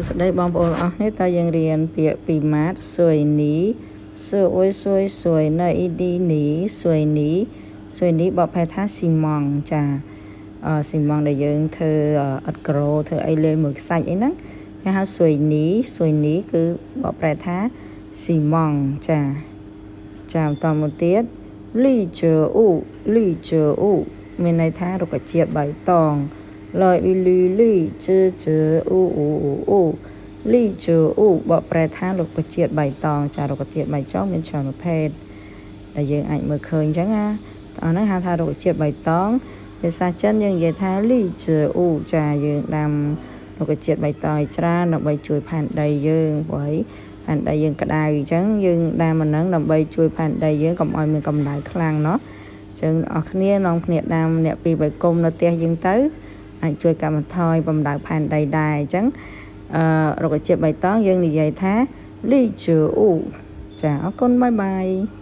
សួស្តីបងប្អូនអស់គ្នាតើយើងរៀនពាក្យពីម៉ាត水泥សួយសួយសួយនៅអ៊ីឌីនី水泥水泥បកប្រែថាស៊ីម៉ង់ចាអឺស៊ីម៉ង់ដែលយើងធ្វើឥដ្ឋក្រូធ្វើអីលេងមួយខ្សាច់អីហ្នឹងគេហៅ水泥水泥គឺបកប្រែថាស៊ីម៉ង់ចាចាបន្តមកទៀត绿植物绿植物មានន័យថារុក្ខជាតិបៃតងលយលីលីជជអ៊ូអ៊ូអ៊ូអ៊ូ លីជអ៊ូបកប្រែថារុក្ខជាតិបៃតងចារុក្ខជាតិបៃតងមានច្រើនប្រភេទដែលយើងអាចមើលឃើញអញ្ចឹងណាតោះហ្នឹងហៅថារុក្ខជាតិបៃតងភាសាចិនយើងនិយាយថាលីជអ៊ូចាយើងដាំរុក្ខជាតិបៃតងឲ្យច្រើនដើម្បីជួយផែនដីយើងព្រោះអីផែនដីយើងក្តៅអញ្ចឹងយើងដាំអាហ្នឹងដើម្បីជួយផែនដីយើងកុំឲ្យមានកម្ដៅខ្លាំងណោះអញ្ចឹងអស់គ្នានាំគ្នាដាំអ្នកពីបៃគុំនៅផ្ទះយើងទៅអាចជួយកាត់បន្ថយកម្ដៅផែនដីដែរអញ្ចឹង អឺរុក្ខជាតិបៃតងយើងនិយាយថាលីជូអ៊ូចាអរគុណ bye bye.